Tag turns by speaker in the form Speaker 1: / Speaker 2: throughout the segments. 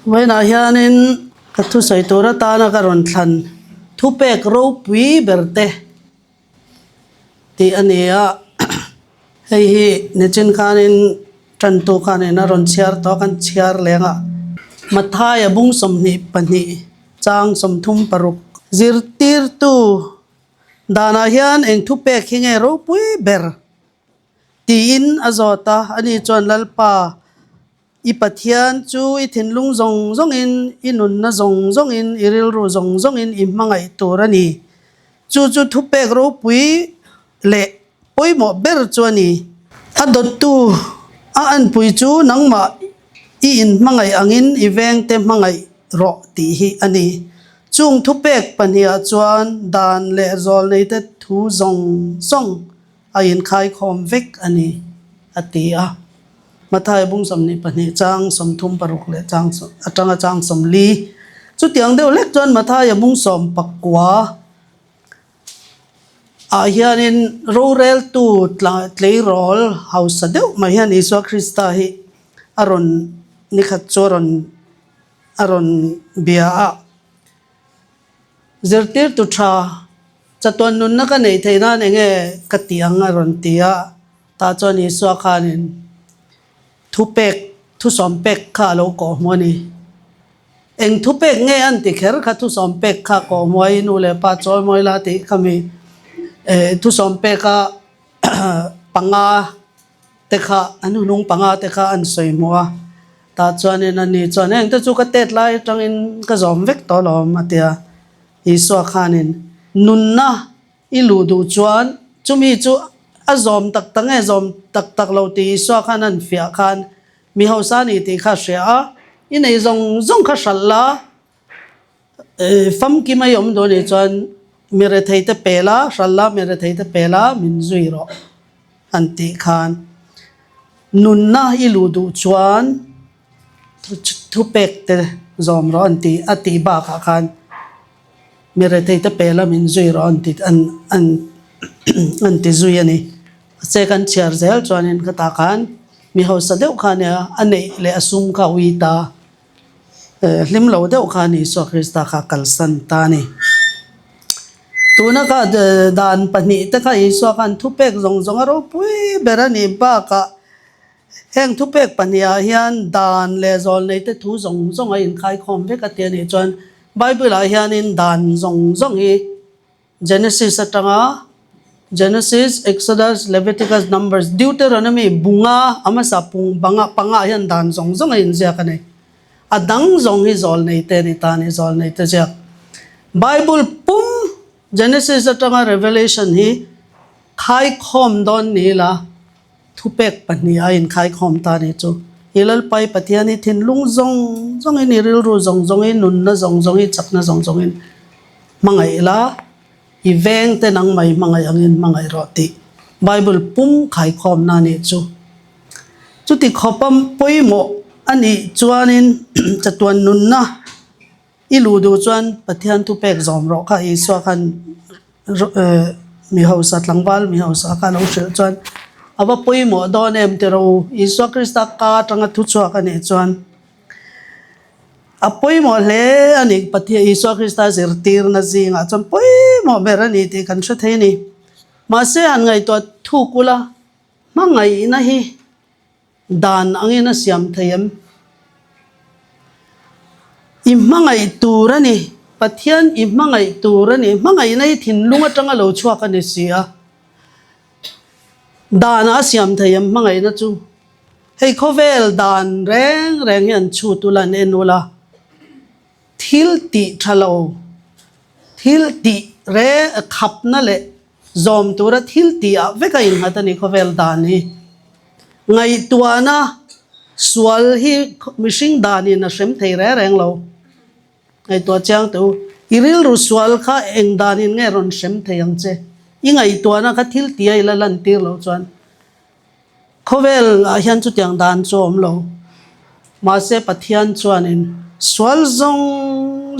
Speaker 1: Vawiinah hianin ka thusawi tur atana ka rawn thlan thupek ropui ber te tih a ni a, hei hi nichin khanin tantu khanin a rawn chhiar tawh a kan chhiar leng a, Mathaia bung 22 chang 36 zirtirtu danah hian eng thupek hi nge ropui ber tiin a zawt a, ani chuan Lalpa I Pathian chu i thinlung zawng zawngin, i nunna zawng zawngin, i rilru zawng zawngin i hmangaih tur a ni. Chu chu thupek ropui leh pawimawh ber chu a ni. A dawttu a anpui chu nangmah i inhmangaih angin i vengte hmangaih rawh tih hi a ni. Chung thupek pahniha chuan dan leh zawlneite thu zawng zawng a inkhaikhawm vek a ni, a ti a. Mathai bung 22 chang 36 leh chang atanga chang 40. Chutiang deuh hlek chuan Mathaia bung 19 ah hianin roreltu tleirawl hausa deuh mai hian Isua Krista hi a rawn nikhat chu a rawn a rawn bia a. Zirtirtu tha chatuan nunna ka neih theih nan enge ka tih ang a rawn ti a. Tah chuan Isua khanin thupek, thusawm pek kha a lo kawh hmu a ni. Eng thupek nge an ti kher kha thusawm pek kha kawh hmu a, i nu leh pa chawi mawi la tih kha mi thusawm peka panga te kha an hnung panga te kha an sawi hmu a. Tah chuanin ani chuan heng te chu ka tet lai atangin ka zawm vek tawh alawm a ti a. Isua khanin nunna I luh duh chuan chumi chu a zawm tak tak nge zawm tak tak lo tih Isua khan an fiah khan mi hausa a ni tih kha a hria a, i nei zawng zawng kha hralh la, famkim a i awm duh anih chuan mi rethei te pe la, hralh la, mi rethei te pe la, min zui rawh an tih khan nunna i luh duh chuan thupek te zawm rawh an tih a tih bakah khan. Mi rethei te pe la min zui rawh an ti an an an ti zui a ni. Mahse kan chhiar zel chuanin ka tah khan mi hausa deuh kha nia a neih leh a sum kha a ui ta hlim lo deuh kha a ni Isua Krista kha a kalsan ta a ni. Tuna kha dan pahnih te kha Isua khan thupek zawng zawng a ropui ber a nih bakah Heng thupek pahnihah hian dan leh zawlneite thu zawng zawng a inkhaikhawm vek a ti a nih chuan Bible-ah hianin dan zawng zawng hi Genesis atanga Genesis, Exodus, Leviticus, Numbers, Deuteronomy bunga a hmasa pung banga pangah hian dan zawng zawng a inziak a ni. A dang zawng hi zawlneite a ni ta a ni, zawlneite ziak. Bible pum Genesis atanga Revelation hi khaikhawm dawn ni ila, Thupek pahnih a inkhaikhawm ta ni chu, I Lalpai Pathian i thinlung zawng zawngin, i rilru zawng zawngin, nunna zawng zawngin, chakna zawng zawngin hmangaih la, i vengte nangmah i hmangaih angin hmangaih rawh tih Bible pum khaikhawmna a nih chu. Chuti khawpa pawimawh a nih chuanin chatuan nunna I luh duh chuan Pathian thupek zawm rawh kha Isua khan mi hausa tlangval mi hausa kha a lo hrilh chuan a va pawimawh dawn em ti rawh u. Isua Krista ka atanga thu chhuak a nih chuan a pawimawh hle a ni. Pathian Isua Krista zirtirna zingah chuan pawimawh ber a ni tih kan hre thei a ni. Mahse han ngaihtuah thuk ula hmangaihna hi Dan angin a siam thei em? I hmangaih tur a ni. Pathian i hmangaih tur a ni. Hmangaihna hi thinlung atanga lo chhuak a ni si a. Danah a siam thei em hmangaihna chu? Hei khawvel dan reng reng hi an chhut ula, an en ula. Thil tih tha lo, thil tih reng khapna leh Zawm tura thil tih ah vek a innghat a ni khawvel dan hi. Ngaihtuahna sual hi mihring danin a hrem thei reng reng lo. Ngaihtuah chiang teh u. I rilru sual kha eng danin nge rawn hrem thei ang che? I ngaihtuahna kha thil tih a i la lantir loh chuan Khawvel ah hian chutiang dan chu a awm lo. Mahse Pathian chuanin sual zawng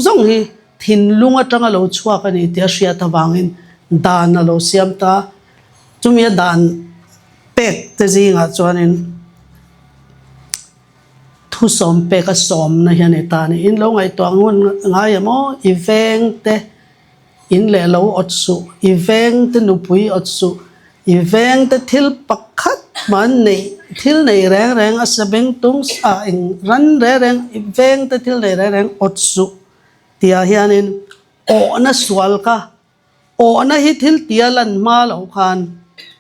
Speaker 1: zawng hi thinlung atanga lo chhuak a ni tih a hriat avangin dan a lo siam ta. Chumi a dan pek te zingah chuanin. Thusawm peka sawmna hian i ta ni. In lo ngaihtuah ngun ngai em aw? I vengte in leh lo awt suh, i vengte nupui awt suh, i vengte thil pakhat hman neih thil nei reng reng a sabengtung ah eng ran reng reng i vengte thil nei reng reng awt suh tihah hianin awhna sual kha Awhna hi thil tia lan hma loh khan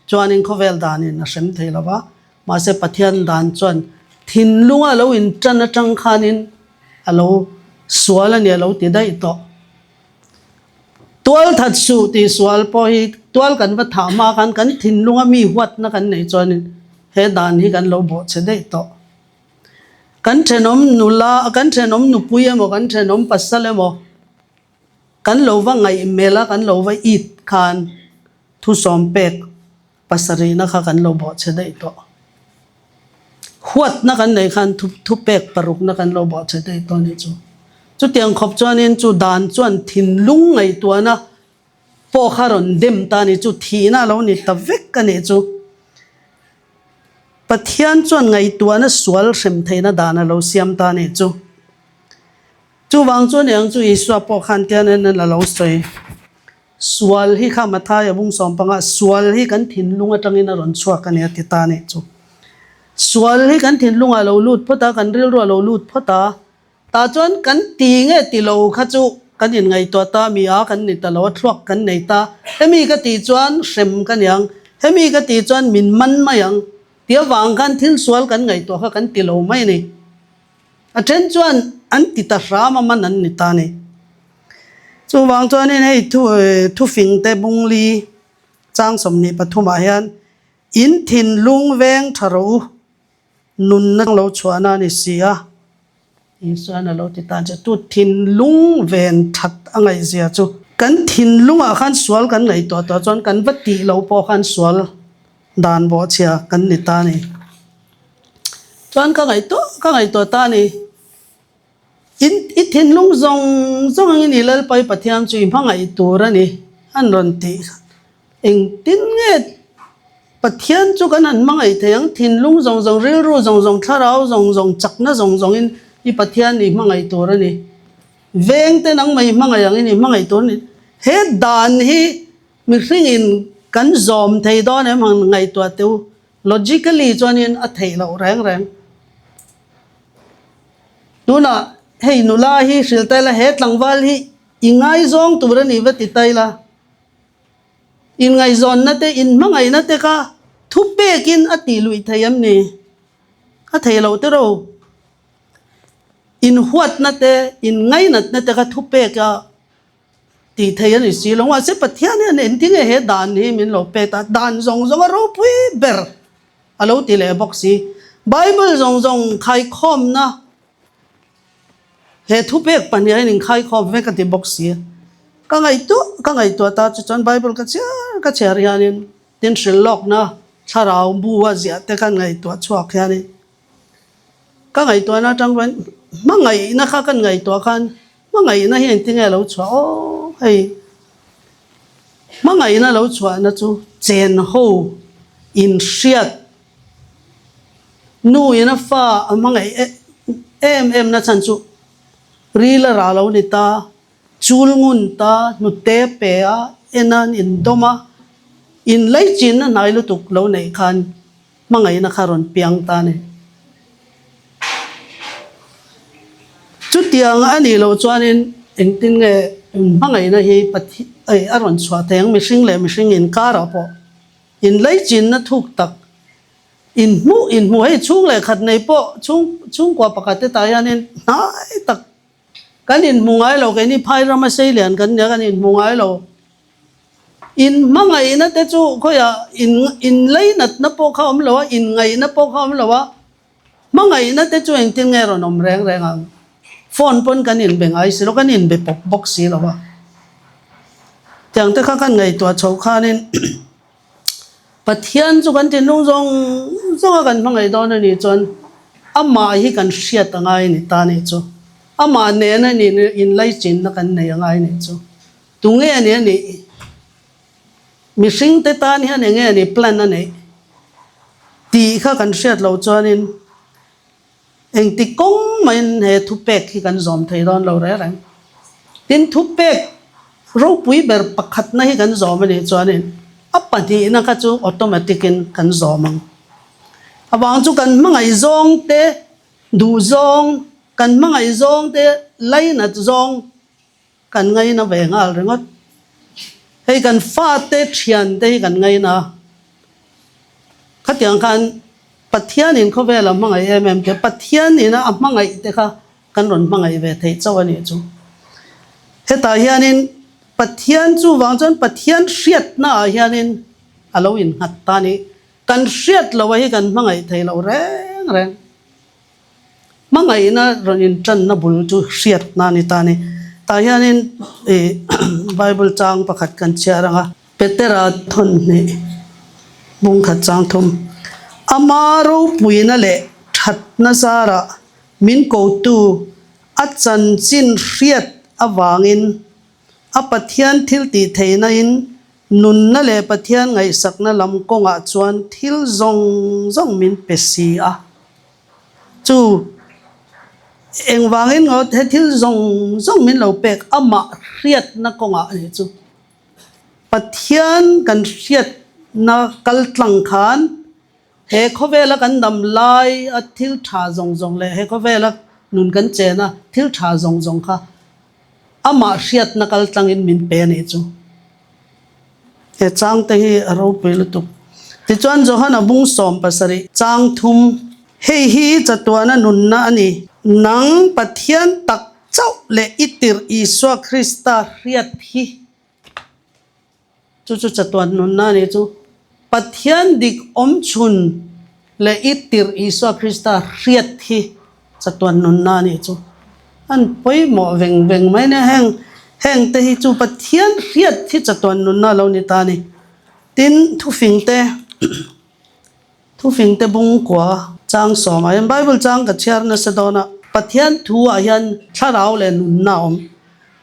Speaker 1: chuanin khawvel danin a hrem thei lo va, mahse Pathian dan chuan thinlunga lo inṭan aṭang khanin a lo sual a ni a lo ti daih tawh. Tual that suh tih sual pawh hi tual kan va thah hma khan kan thinlunga mi huatna kan neih chuanin he dan hi kan lo bawhchhe daih tawh. Kan ṭhenawm nula, kan ṭhenawm nupui emaw, kan ṭhenawm pasal emaw, Kan lo va ngaihmelh a, kan lo va it khan thusawm pek pasarihna kha kan lo bawhchhe daih tawh. Huatna kan neih khan thupek parukna kan lo bawhchhe daih tawh a nih chu. Chutiang khawp chuanin chu dan chuan thinlung ngaihtuahna pawh kha rawn dem ta a nih chu, thihna a lo ni ta vek a nih chu. Pathian chuan ngaihtuahna sual hrem theihna dan a lo siam ta a nih chu. Chuvang chuan eng chu Isua pawh khan tian en en a lo sawi. Sual hi kha Mathaia bung sawmpangah sual hi kan thinlung atangin a rawn chhuak a ni a ti ta a nih chu. Sual hi kan thinlungah a lo lut phawt a, kan rilruah a lo lut phawt a, tah chuan kan ti nge ti lo kha chu kan inngaihtuah ta mi a kan ni ta lo a, thluak kan nei ta. Hemi ka tih chuan hrem ka niang, hemi ka tih chuan min man mai ang tih avang khan thil sual kan ngaihtuah kha kan ti lo mai a ni. A then chuan an ti ta hram a man an ni ta a ni. Chuvang chuanin hei thu thufing te bungli chang 23 ah hian in thinlung veng tha rawh u, nunna lo chhuahna a ni si a. Isuan a lo ti tan che tu thinlung ven that a ngaihzia chu. Kan thinlungah khan sual kan ngaihtuah tawh chuan kan va tih loh pawh khan sual dan bawhchhia kan ni ta a ni. Chuan ka ngaihtuah ka ngaihtuah ta a ni. In i thinlung zawng zawng angin i Lalpai Pathian chu i hmangaih tur a ni an rawn tih kha. Engtin nge Pathian chu kan han hmangaih thei ang? Thinlung zawng zawng, rilru zawng zawng, thlarau zawng zawng, chakna zawng zawngin i Pathian i hmangaih tur a ni. Vengte nangmah i hmangaih angin i hmangaih tur a ni. He dan hi mihringin kan zawm thei dawn em han ngaihtuah teh u. Logically chuanin a theih loh reng reng. Tunah hei nula hi hrilh ta ila, he tlangval hi i ngaizawng tur a ni va ti ta ila, inngaihzawnna te, inhmangaihna te kha thupekin a tih luih thei em ni? A thei loh tiraw? Inhuatna te, inngainatna te kha thupeka Tih thei a ni si lo. Mahse Pathian hian engtin nge he dan hi min lo pek ta? Dan zawng zawng a ropui ber a lo ti leh bawk si. Bible zawng zawng khaikhawmna he thupek pahniha hian inkhaikhawm vek a ti bawk si. Ka ngaihtuah ka ngaihtuah ta chu chuan Bible ka chhiar ka chhiar hianin tin hrilh lawkna thlarau bu a ziah te khan ngaihtuah chhuak hianin Ka ngaihtuahna atang chuan hmangaihna kha kan ngaihtuah khan hmangaihna hi engtin nge a lo chhuah aw hei hmangaihna lo chhuahna chu chen ho inhriat nu in a fa a hmangaih em em na chhan chu ril a rah lo ni ta chul ngun ta hnute pe a en a an indawm a inlaichinna hnai lutuk lo neih khan Hmangaihna kha rawn piang ta a ni. Chutiang a nih loh chuanin engtin nge hmangaihna hi a rawn chhuah thei ang? Mihring leh mihring inkarah pawh inleichinna thuk tak inhmuh inhmuh hei chhung leh khat nei pawh chhung chhungkua pakhat te tah hianin hnai tak kan inhmu ngai lo keini phai rama seilian kan nia kan inhmu ngai lo. In hmangaihna te chu khawiah in inleinatna pawh kha awm lo a, inngaihna pawh kha awm lo a, hmangaihna te chu engtin nge rawn awm reng reng ang? Phone pawn kan inbe ngai si lo, kan inbe pawp bawk si lo a. Tiang te kha kan ngaihtuah chhoh khanin Pathian chu kan thinlung zawng zawng a kan hmangaih dawn a nih chuan amah hi kan hriat a ngai a ni ta nih chu. Amah nena inlaichinna kan nei a ngai a nih chu. Tunge a nih a nih? Mihringte tan hian enge a nih plan a neih tih kha kan hriat loh chuanin Engti kawng mahin he thupek hi kan zawm thei dawn lo reng reng. Tin, thupek ropui ber pakhatna hi kan zawm a nih chuanin a pahnihna kha chu automatic in kan zawm ang. Avang chu kan hmangaih zawng te duh zawng, kan hmangaih zawng te lainat zawng Kan ngaina ve nghal ringawt. Hei kan fate thiante hi kan ngaina a. Khatiang khan Pathianin khawvel a hmangaih em em te, Pathianin a hmangaih te kha kan rawn hmangaih ve theih chauh a nih chu. Hetah hianin Pathian chuvang chuan Pathian hriatna ah hianin a lo innghat ta a ni. Kan hriat loh a hi kan hmangaih thei lo reng reng. Hmangaihna rawn intanna bul chu hriatna a ni ta a ni. Tah hianin ih Bible chang pakhat kan chhiar ang a. Petera thawnhnih bungkhat chang thum. Ama ropuina leh thatna zarah min kotu a chanchin hriat avangin a Pathian thiltih theihnain nunna leh Pathian ngaihsakna lam kawngah chuan thil zawng zawng min pe si a. Chu engvangin ngawt he thil zawng zawng min lo pek amah hriatna kawngah a nih chu. Pathian kan hriatna kal tlang khan he khawvela kan dam lai a thil tha zawng zawng leh he khawvela nun kan chen a thil tha zawng zawng kha amah hriatna kal tlangin min pe a nih chu. He changte hi a ropui lutuk. Tichuan Johana bung 70 chang thum, Hei hi chatuana nunna a ni. Nang Pathian tak chauh leh i tirh Isua Krista hriat hi. Chu chu chatuan nunna a ni chu. Pathian dik awmchhun leh i tirh Isua Krista hriat hi. Chatuan nunna a nih chu an pawimawh veng veng mai nia heng heng te hi chu Pathian hriat hi chatuan nunna a lo ni ta a ni. Tin thufing te thufing te bungkua chang sawmah hian Bible chang ka chhiar nasa dawn a Pathian thu ah hian thlarau leh nunna a awm.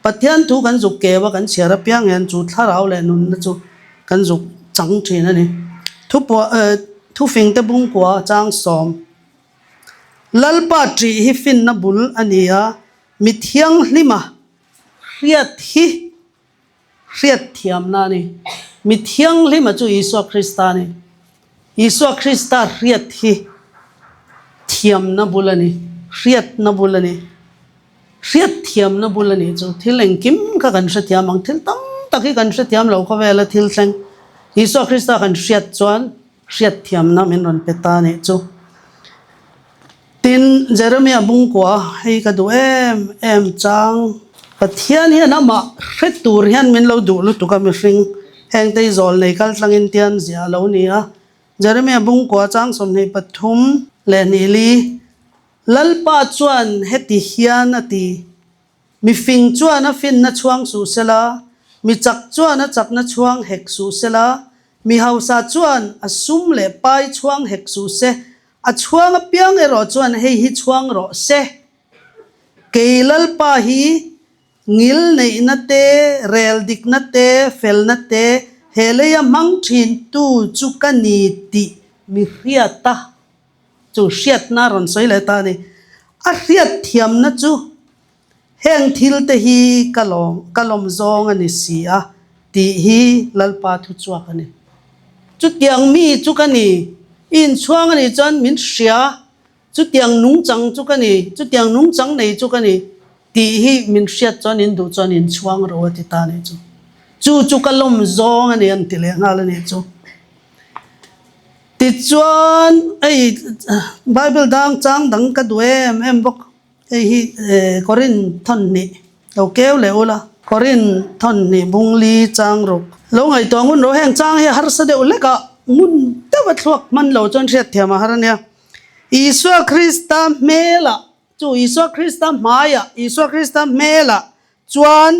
Speaker 1: Pathian thu kan zuk keu a kan chhiar apiang hian chu thlarau leh nunna chu kan zuk chang thin a ni. Thupua thufing te bungkua chang sawm. Lalpa ṭih hi finna bul a ni a, mi thianghlima hriat hi hriat thiamna a ni. Mi thianghlima chu Isua Krista a ni. Isua Krista hriat hi thiamna bul a ni, hriatna bul a ni. Hriat thiamna bul a nih chu thil engkim kha kan hrethiam ang, thil tam tak hi kan hrethiam lo khawvela thil thleng. Isua Krista kan hriat chuan Hriatthiamna min rawn pe ta nih chu. Tin, Jeremia bungkua hei ka duh em em chang. Pathian hian amah hre tur hian min lo duh lutuk a mihring heng te hi zawl nei kal tlangin tian ziah a lo ni a. Jeremia bungkua chang 23 leh hnih li, Lalpa chuan heti hian a ti, Mi fing chuan a finna chhuang suh sela, mi chak chuan a chakna chhuang hek suh sela, mi hausa chuan a sum leh pai chhuang hek suh se, a chhuang apiang erawh chuan hei hi chhuang rawh se. Kei Lalpa hi ngil neihna te, rel dikna te, felna te, he leia hmang thintu chu ka ni tih mi hriat a. Chu hriatna a rawn sawi leh ta a ni. A hriat thiamna chu heng thil te hi ka lawm ka lawm zawng a ni si a tih hi Lalpa thu chhuak a ni. Chutiang mi chu ka ni, i inchhuang a nih chuan min hria, chutiang nungchang chu ka ni, chutiang nungchang nei chu ka ni tih hi min hriat chuan in duh chuan inchhuang ro a ti ta a nih chu. Chu chu ka lawm zawng a ni an ti leh nghal a nih chu. Tichuan, hei Bible dang chang dang ka duh em em bawk. Hei hi Korin thawnhnih lo keu leh ula. Korin thawnhnih bungli chang ruk. Lo ngaihtuah ngun rawh, heng chang hi a harsa deuh hlek a, ngun deuh a thluak hman lo chuan hriatthiam a har a nia. Isua Krista hmelah, chu Isua Krista hmaiah, Isua Krista hmelah chuan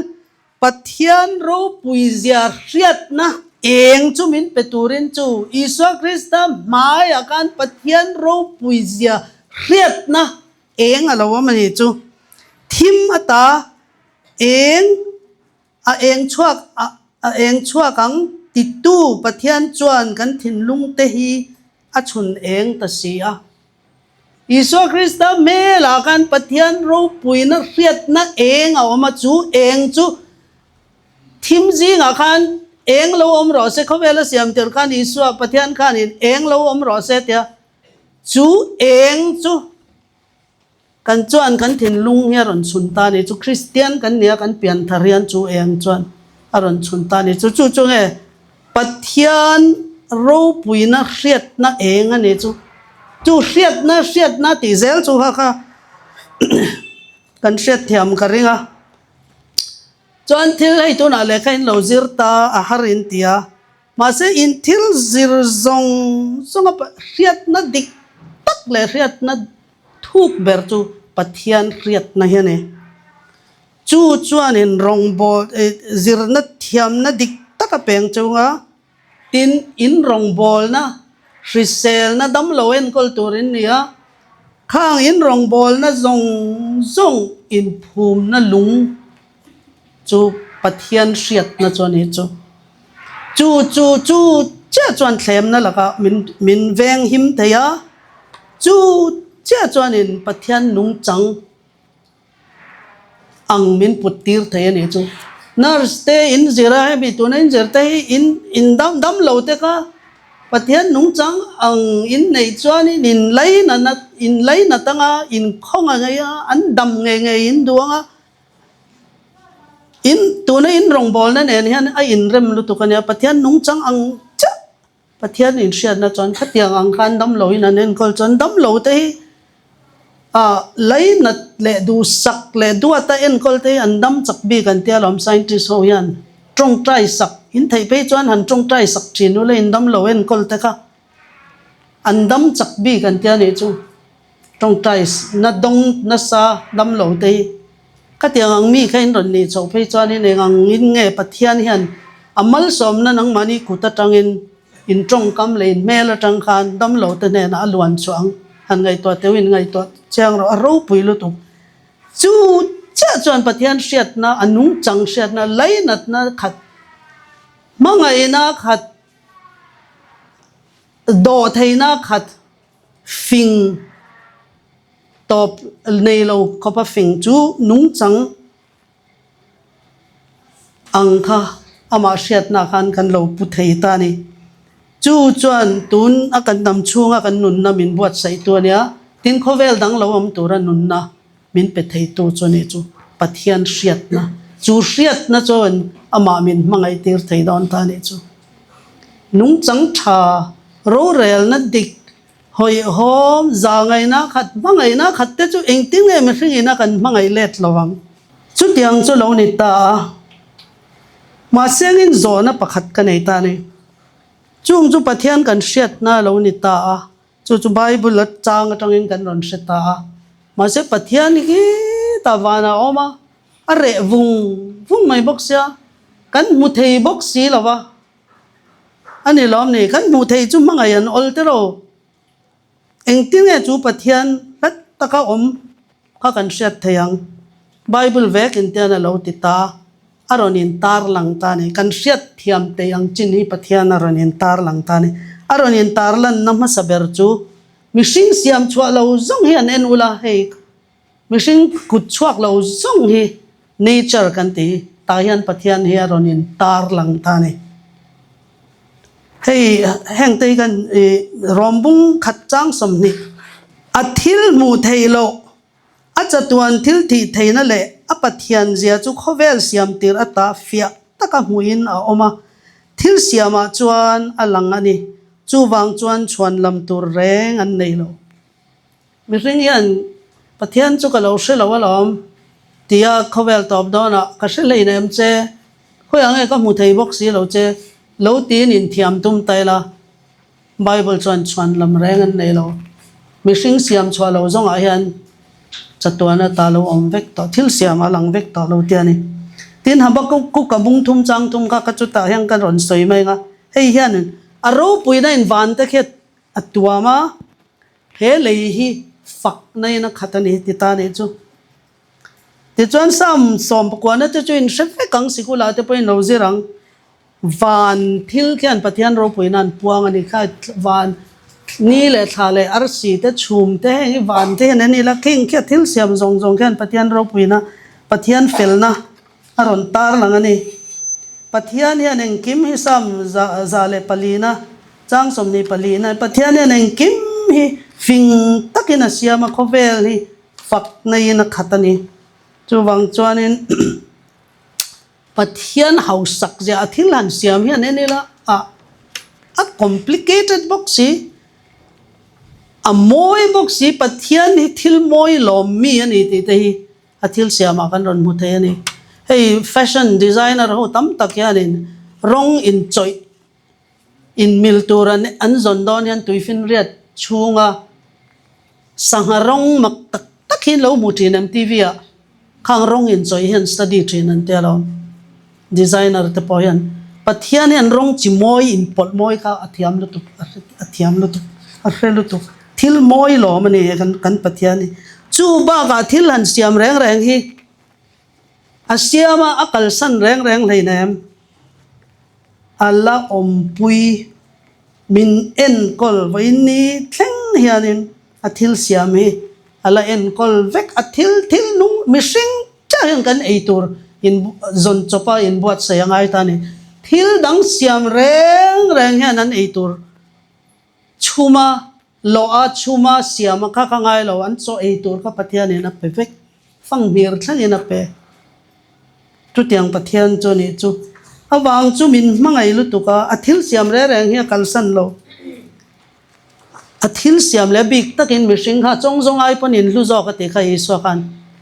Speaker 1: Pathian ropui zia hriatna eng chu min pe turin chu Isua Krista hmaiah khan Pathian ropui zia hriatna eng a lo awm a ni chu. Thim ata eng a eng chhuak a eng chhuak ang titu Pathian chuan kan thinlungte hi a chhun eng ta si a. Isua Krista hmelah khan Pathian ropuina hriatna eng a awm a, chu eng chu thim zingah khan eng lo awm rawh se, khawvela siam tir khan Isua Pathian khanin eng lo awm rawh se tia chu eng chu Kan chuan kan thinlung hi a rawn chhun ta a ni chu. Kristian kan nia kan pian thar hian chu eng chuan a rawn chhun ta a ni chu. Chu chu nge Pathian ropuina hriatna eng a ni chu. Chu hriatna hriatna tih zel chu kha kha kan hriatthiam ka ring a. Chuan thil hei tunah lehkha in lo zir ta a har in ti a. Mahse in thil zir zawng zawnga hriatna dik tak leh hriatna thuk ber chu Pathian hriatna hi a ni. Chu chuanin rawngbâwl zirna thiamna dik tak a peng chunga tin in rawngbâwlna hriselna damlo enkawl tur in ni a, khang in rawngbâwlna zawng zawng inphumna lung Chu Pathian hriatna chu a ni chu. Chu chu chu chiah chuan thlemna lakah min min veng him thei a, chu chiah chuanin Pathian nungchang ang min put tir thei a ni chu. Nurse te in zir a, hemi tuna in zir te hi in in dam dam lo te kha Pathian nungchang ang in neih chuanin in lainat in lainat anga in khawnga ngei a, an dam ngei ngei in duh anga In tuna in rawngbawlna nen hian a inrem lutuk a nia, Pathian nungchang ang chiah Pathian inhriatna chuan khatiang ang khan damloin an enkawl chuan damlo te hi ah lainat leh duhsak leh duata enkawl te hi an dam chak bik an tia lawm scientist ho hian tawngtai sak in theih phei chuan han tawngtai sak thin ula in damlo enkawl te kha an dam chak bik an tia nih chu. Tawngtai na dawng nasa dam lo te hi khatiang ang mi kha in rawn nih chhoh phei chuanin eng ang in nge Pathian hian a malsawmna nangmahni kut atangin in tawngkam leh in hmel atang khan dam lo te hnenah a luan chhuah ang han ngaihtuah teuh in ngaihtuah chiang rawh a ropui lutuk chu chiah chuan Pathian hriatna a nungchang hriatna lainatna khat hmangaihna khat dawhtheihna khat Fing tawp nei lo khawpa fing chu nungchang ang kha amah hriatna khan kan lo pu thei ta a ni. Chu chuan tun a kan dam chhunga kan nunna min buatsaihtu a nia, tin khawvel dang lo awm tura nunna min pe theitu chu a ni chu Pathian hriatna. Chu hriatna chuan amah min hmangaihtir thei dawn ta a nih chu. Nungchang tha, rorelna dik, hawihhawm, zahngaihna khat, hmangaihna khat te chu engtin nge mihring ina kan hmangaih let lo ang? Chutiang chu lo ni ta a. Mahse angin zawhna pakhat ka nei ta a ni. Chung chu Pathian kan hriatna a lo ni ta a. Chu chu Bible a chang atangin kan rawn hre ta a. Mahse Pathian hi ta vanah a awm a, a reh vung vung mai bawk sia, kan hmu thei bawk si lo va. A ni lawm ni, kan hmuh theih chu hmangaih an awl te ro. Engtin nge chu Pathian hlat taka awm kha kan hriat thei ang? Bible vekin tian a lo ti ta a. A rawn in tar lang ta a ni. Kan hriat thiam tei ang chin hi Pathian a rawn in tar lang ta a ni. A rawn in tar lanna hmasa ber chu mihring siam chhuah lo zawng hi an en ula, hei mihring kut chhuak lo zawng hi nature kan ti hi, tah hian Pathian hi a rawn in tar lang ta a ni. Hei heng te hi kan i rawmbung khat chang 20 a thil hmuh theih loh A chatuan thil thih theihna leh a Pathian zia chu khawvel siam tir ata fiah taka hmuhin a awm a, thil siamah chuan a lang a ni. Chuvang chuan chhuan lam tur reng an nei lo. Mihring hian Pathian chu ka lo hre lo alawm tia khawvel tawp dawnah ka hre hlein em che, khawiah nge ka hmu thei bawk si lo che lo tiin inthiam tum ta ila. Bible chuan chhuan lam reng an nei lo. Mihring siam chhuah lo zawngah hian chatuan ata lo awm vek tawh, thil siam a lang vek tawh lo tia ni. Tin, Habakkuk a bung thum chang thum kha ka chutah hian ka rawn sawi mai ang a, hei hian a ropuina in van te khi a tuam a, he lei hi fakna in a khat a ni ti ta nih chu. Tichuan Psalm sawmpakuana te chu in hre vek ang, sikula te pawhin lo zir ang. Van thil khian Pathian ropuina an puang a ni kha, van. Ni leh thla leh arsi te, chhum te, heng hi van te hian an ila khing khi a thil siam zawng zawng khian Pathian ropuina, Pathian felna a rawn tar lang a ni. Pathian hian engkim hi Psalm 104 chang 24 Pathian hian engkim hi fing takin a siam a, khawvel hi fak neiin a khat a ni. Chuvang chuanin Pathian hausak zia a thil han siam hian en ila a a complicated bawk si, a mawi bawk si, Pathian hi thil mawi lawm mi a ni tih te hi a thil siamah kan rawn hmu thei a ni. Hei fashion designer ho tam tak hianin rawng inchawih inmil tur an an zawn dawn hian tuifinriat chhunga sangha rawng mak tak tak hi an lo hmu thin em TV ah khang rawng inchawih hian study thin an tia lo designer te pawh hian Pathian hian rawng chi mawi inpawlh mawi kha a thiam lutuk a thiam lutuk a hre lutuk thil mawi lawm a ni he kan kan Pathian hi chu bakah thil han siam reng reng hi a siam a a kalsan reng reng hleinem. A la awmpui min enkawl vawiin ni thleng hianin a thil siam hi a la enkawl vek a thil thil nung mihring chiah hian kan ei tur in zawn chawpa inbuatsaih a ngai ta a ni. Thil dang siam reng reng hian an ei tur chhuma Lawh a chhum a siam a kha ka ngai lo, an chaw ei tur kha Pathianin a pe vek, fanghmir thlengin a pe. Chutiang Pathian chu nih chu. Avang chu min hmangaih lutuk a, a thil siam reng reng hi a kalsan lo. A thil siam leh bik takin mihring kha chawngzawng ai pawn in hlu zawk a ti kha Isua khan.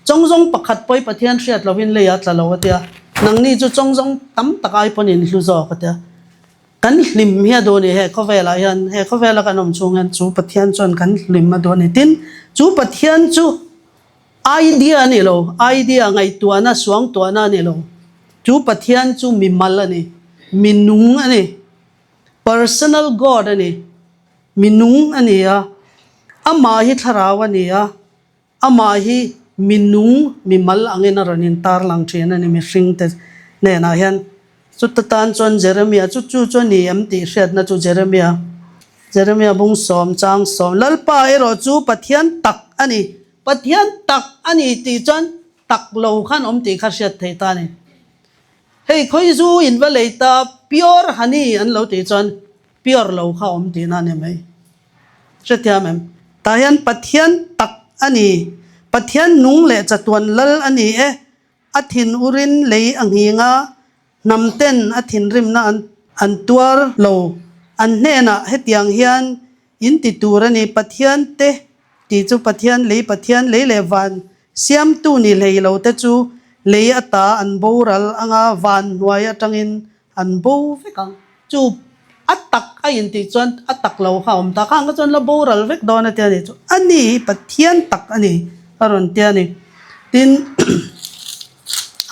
Speaker 1: Chawngzawng pakhat pawh i Pathian hriat lovin lei a tla lo a tia, nangni chu chawngzawng tam tak ai pawn in hlu zawk a tia. Kan hlim hi a duh a ni he khawvelah hian, he khawvela kan awm chhung hian chu Pathian chuan kan hlim a duh a ni. Tin, chu Pathian chu idea a ni lo, idea ngaihtuahna, suangtuahna a ni lo. Chu Pathian chu mimal a ni, mi nung a ni, personal God a ni, mi nung a ni a, amah hi thlarau a ni a, Amah hi mi nung, mi mal angin a rawn intarlang thin a ni mihringte hnenah hian. Chuta tan chuan Jeremia chu chu chu a ni em tih hriatna chu Jeremia, Jeremia bung sawm chang sawm, Lalpa erawh chu Pathian tak a ni, Pathian tak a ni tih chuan tak lo khan awm tih kha hriat theih ta a ni. Hei khawi zu in va lei ta pure honey an lo tih chuan pure lo kha awm tihna a ni mai. Hrethiam em? Tah hian Pathian tak a ni. Pathian nung leh chatuan lal a ni e. A thin urin lei a nghing a, hnam ten a thinrimna an an tuar lo. An hnenah hetiang hian in ti tur a ni, Pathian te tih chu Pathian lei Pathian lei leh van siamtu ni hlei lo te chu lei ata an boral anga van hnuai atangin An bo vek ang. Chu a tak a intih chuan a tak lo kha a awm ta. Khang kha chuan la boral vek dawn a tia ni chu. A ni hi Pathian tak a ni a rawn tia ni. Tin,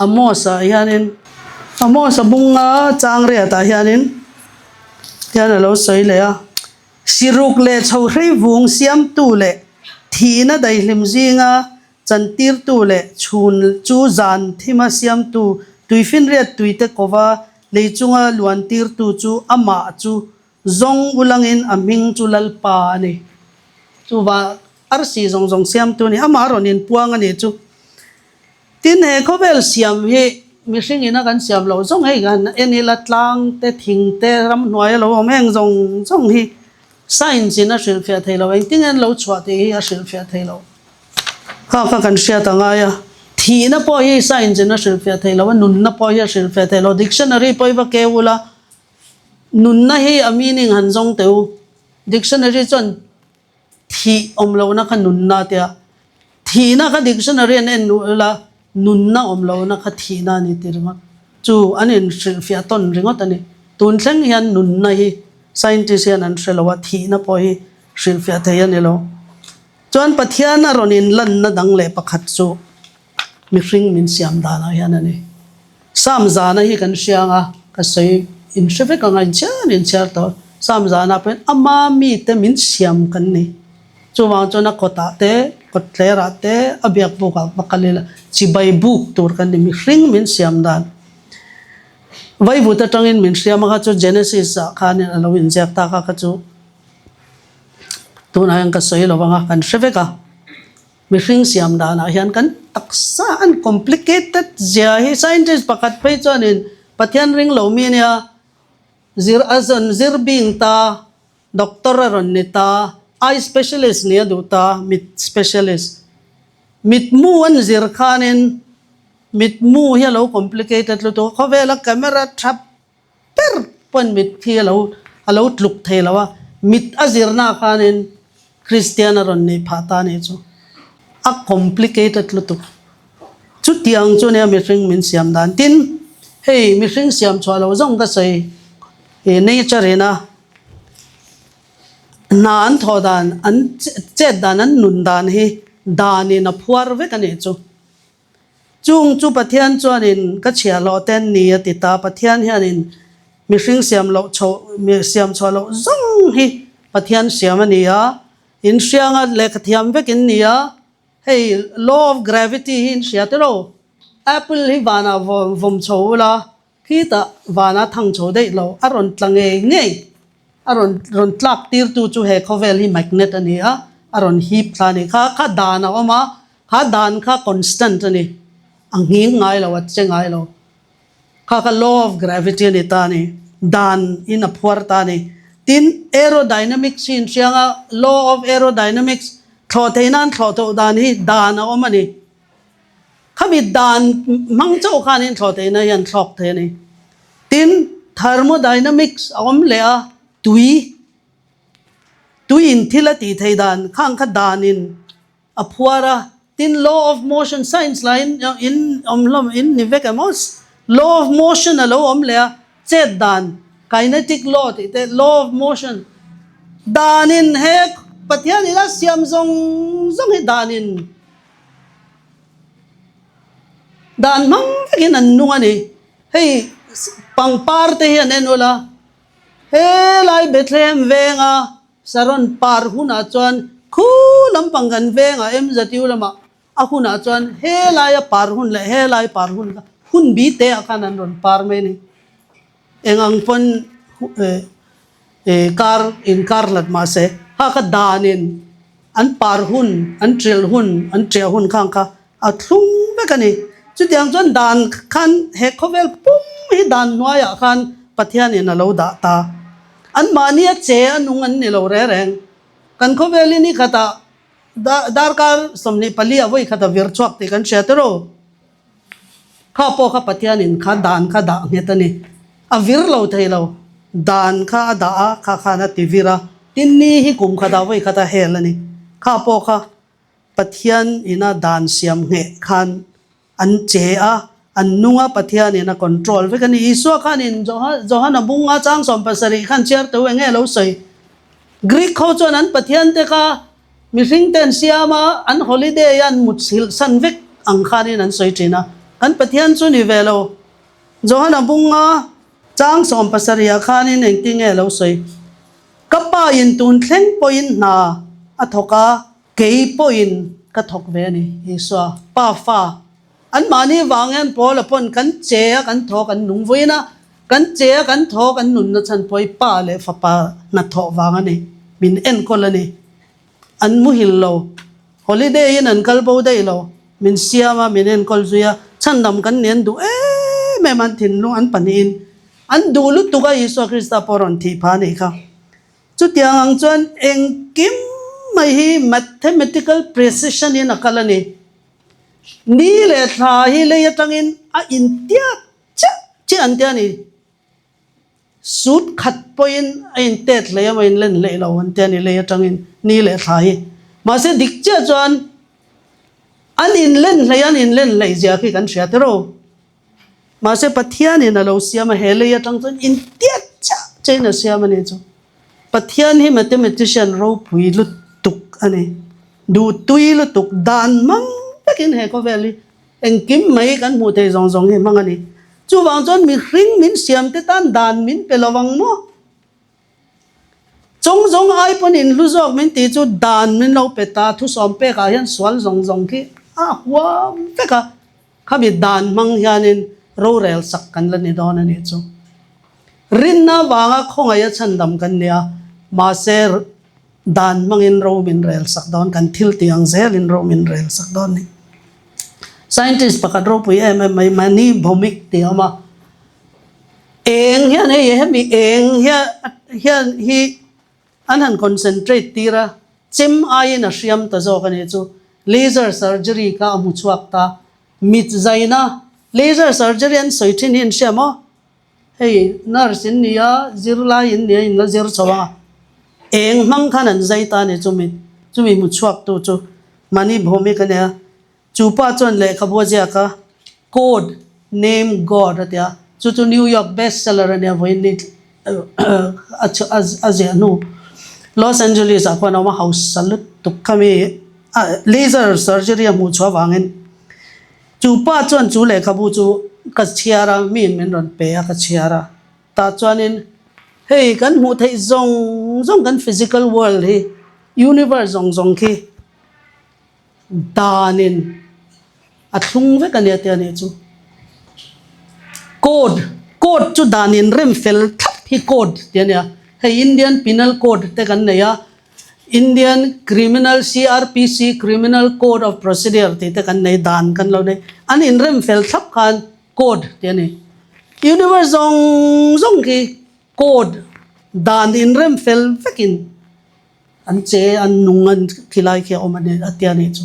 Speaker 1: Amos-ah hianin, Amos-a bunga chang riatah hianin hian a lo sawi leh a. Siruk leh chhohrei vung siamtu leh thihna daihlim zinga Chantirtu leh chhun chu zan thima siamtu, tuifinriat tuite kova lei chunga luantirtu chu amah chu zawng ulangin a hming chu Lalpa a ni. Chuva arsi zawng zawng siamtu a ni, amah rawn inpuang a ni chu. Tin, he khawvel siam hi mihring ina kan siam loh zawng hei kan en ila tlang te, thing te, ramhnuai a lo awm heng zawng zawng hi science in a hrilhfiah thei lo, engtin nge an lo chhuah tih hi a hrilhfiah thei lo. Kha kha kan hriat a ngai a, thihna pawh hi science in a hrilhfiah thei lo a, nunna pawh hi a hrilhfiah thei lo, dictionary pawh hi va keu ula nunna hi a meaning han zawng teh u, dictionary chuan Thih awm lohna kha nunna a tia. Thihna kha dictionary an en ula nunna awm lohna kha thihna a ni ti ringawt. Chu an inhrilhfiah tawn ringawt a ni. Tun thleng hian nunna hi scientist hian an hre lo a, thihna pawh hi hrilhfiah thei a ni lo. Chuan Pathian a rawn inlanna dang leh pakhat chu mihring min siam danah hian a ni. Psalm zana hi kan hria ang a, ka sawi in hre vek ang a, inchhiar inchhiar tawh. Psalm zana pawhin ama mite min siam kan ni. Chuvang chuan a kawtah te, kawttlerah te, a biak bukah va kal ila chibai buk tur kan ni, mihring min siam dan. Vaivut atangin min hriam a kha chu Genesis ah khanin a lo inziak tak a kha chu. Tunah hian ka sawi lo ang a, kan hre vek a. Mihring siam danah hian kan taksa an complicated zia hi scientist pakhat phei chuanin Pathian ring lo mi ania zir a zawn zir bing ta, doctor a rawn ni ta, eye specialist nih a duh ta, mit specialist. Mitmu an zir khanin mitmu hi a lo complicated lutuk a, khawvela camera tha ber pawn mit khi a lo a lo tluk thei lo a, mit a zirna khanin Kristian a rawn neih phah ta nih chu a complicated lutuk. Chutiang chu nia mihring min siam dan. Tin, hei mihring siam chhuah lo zawng ka sawi i nature ina hna an thawh dan, an chet dan, an nun dan hi danin a phuar vek a nih chu. Chung chu Pathian chuanin ka chhiahhlawh te an ni a ti ta. Pathian hianin mihring siam loh chhoh, siam chhuah loh zawng hi Pathian siam a ni a. In hrianga lehkha thiam vek in ni a. Hei law of gravity hi in hria tiraw? Apple hi vanah vawm chho ula, Khitah vana thang chho daih lo, a rawn tla ngei ngei. A rawn rawn tlak tirtu chu he khawvel hi magnet a ni a, a rawn hip thla a ni. Kha kha dan a awm a, kha dan kha constant a ni, a nghing ngai lo, a che ngai lo. Kha kha law of gravity a ni ta a ni, dan in a phuar ta a ni. Tin, aerodynamics hi inhriang a, law of aerodynamics, thlawh theih nan thlawh tawh dan hi dan a awm a ni. Khami dan hmang chauh khanin thlawh theihna hi an thlawk thei a ni. Tin, thermodynamics a awm leh a, tui, tuiin thil a tih theih dan khang kha danin a phuar a. Tin, law of motion, science lahin in awm hlawm, in ni vek em aw, law of motion a lo awm leh a, chet dan, kinetic law tih te, law of motion, danin he Pathianin a siam zawng zawng hi danin, Dan hmang vekin an nung a ni. Hei pangpar te hi an en ula, helai Bethlehem venga Saron par hunah chuan khu lampang kan vengah MZU lamah a hunah chuan helaia par hun leh helai par hun kha hun bi te ah khan an rawn par mai a ni. Eng ang pawn kar inkar hlat mahse kha kha danin An par hun, an ṭial hun, an ṭiah hun khang kha a thlung vek a ni. Chutiang chuan dan khan he khawvel pum hi dan hnuaiah khan Pathianin a lo dah ta. Anmahni a che a nung an ni lo reng reng. Kan khawvel hi ni khatah darkar 24 a vawi khat a vir chhuak tih kan hria tiraw? Kha pawh kha Pathianin kha dan kha dah nghet a ni. A vir lo thei lo. Dan kha a dah a, kha khan a ti vir a. Tin ni hi kum khatah vawi khat a hel a ni. Kha pawh kha Pathian ina dan siam ngheh khan an che a, an nung a, Pathianin a control vek a ni. Isua khanin Johana bunga chang 17 khan chhiar teu eng nge lo sawi? Greek ho chuan an Pathian te kha Mihring te an siam a, an holiday a an mut silh san vek ang khanin an sawi thin a. Kan Pathian chu ni ve lo. Johana bunga chang 70 ah khanin engtin nge lo sawi? Ka pa in tun thleng pawhin hna a thawk a, kei pawhin ka thawk ve a ni, Isua, Pa fa. Anmahni vang hian Paula pawn kan che a kan thaw kan nung vawiin a, kan che a kan thaw kan nunna chhan pawh hi Pa leh Fapa hnathawh vang a ni, min enkawl a ni. An muhil lo, holiday in an kal bo daih lo, min siam a, min enkawl zui a, chhandam kan ni an duh em em a, an thinlung an pahnihin an duh lutuk a, Isua Krista pawh rawn thih phah a nih kha. Chutiang ang chuan engkim mai hi mathematical precision in a kal a ni. Ni leh thla hi lei atangin a intiak chiah chiah an ti a ni. Sut khat pawhin a intet hlei emaw inlen hleih lo an ti a ni lei atangin ni leh thla hi. Mahse dik chiah chuan an inlen hlei an inlen hleih zia khi kan hria tiraw. Mahse Pathianin a lo siam a, he lei atang chuan intiat chiah chiahin a siam a ni chu. Pathian hi mathematician ropui lutuk a ni. Duhtui lutuk dan hmang takin he khawvel hi engkim mai kan hmuh theih zawng zawng hi hmang a ni. Chuvang chuan mihring min siam te tan dan min pe lo ang maw? Chawng zawng ai pawn in hlu zawk min tih chu dan min lo pe ta, thusawm pekah hian sual zawng zawng khi a huam vek a. Khami dan hmang hianin rorel sak kan la ni dawn a nih chu. Rinna vanga khawngaih a chhandam kan ni a, mahse. Dan hmangin ro min rel sak dawn, kan thil tih ang zelin ro min rel sak dawn a ni. Scientist pakhat ropui em em mai Mani Bhowmik tih a awm a, eng hian hei hemi eng hian hi an han concentrate tir a, chem aiin a hriam ta zawk a nih chu. Laser surgery kha a hmu chhuak ta, mit zaina laser surgery an sawi thin hi an hria maw? Hei nurse in ni a, zirlai in ni a, in la zir chho a, eng hmang khan an zai ta a ni chumi, chumi hmu chhuak tu chu Mani Bhowmik a nia. Chu pa chuan lehkhabu a ziak a, Code Name God a ti a, chu chu New York best seller a nia vawiin ni a ziah hnu. Los Angeles ah khuan a awm a, hausa lutuk khami laser surgery a hmuh chhuah avangin. Chu pa chuan chu lehkhabu chu ka chhiar a, miin min rawn pe a, ka chhiar a. Tah chuanin hei kan hmuh theih zawng zawng kan physical world hi, universe zawng zawng khi danin a thlung vek a nia tih a nih chu. Code, code chu danin rem fel thlap hi code tih a nia. Hei Indian Penal Code te kan nei a, Indian Criminal CRPC Criminal Code of Procedure tih te kan nei dan kan lo nei. An inrem fel thlap khan code tih a ni. Universe zawng zawng khi code dan inrem fel vekin an che an nung an khilai khi a awm a ni a tia nih chu.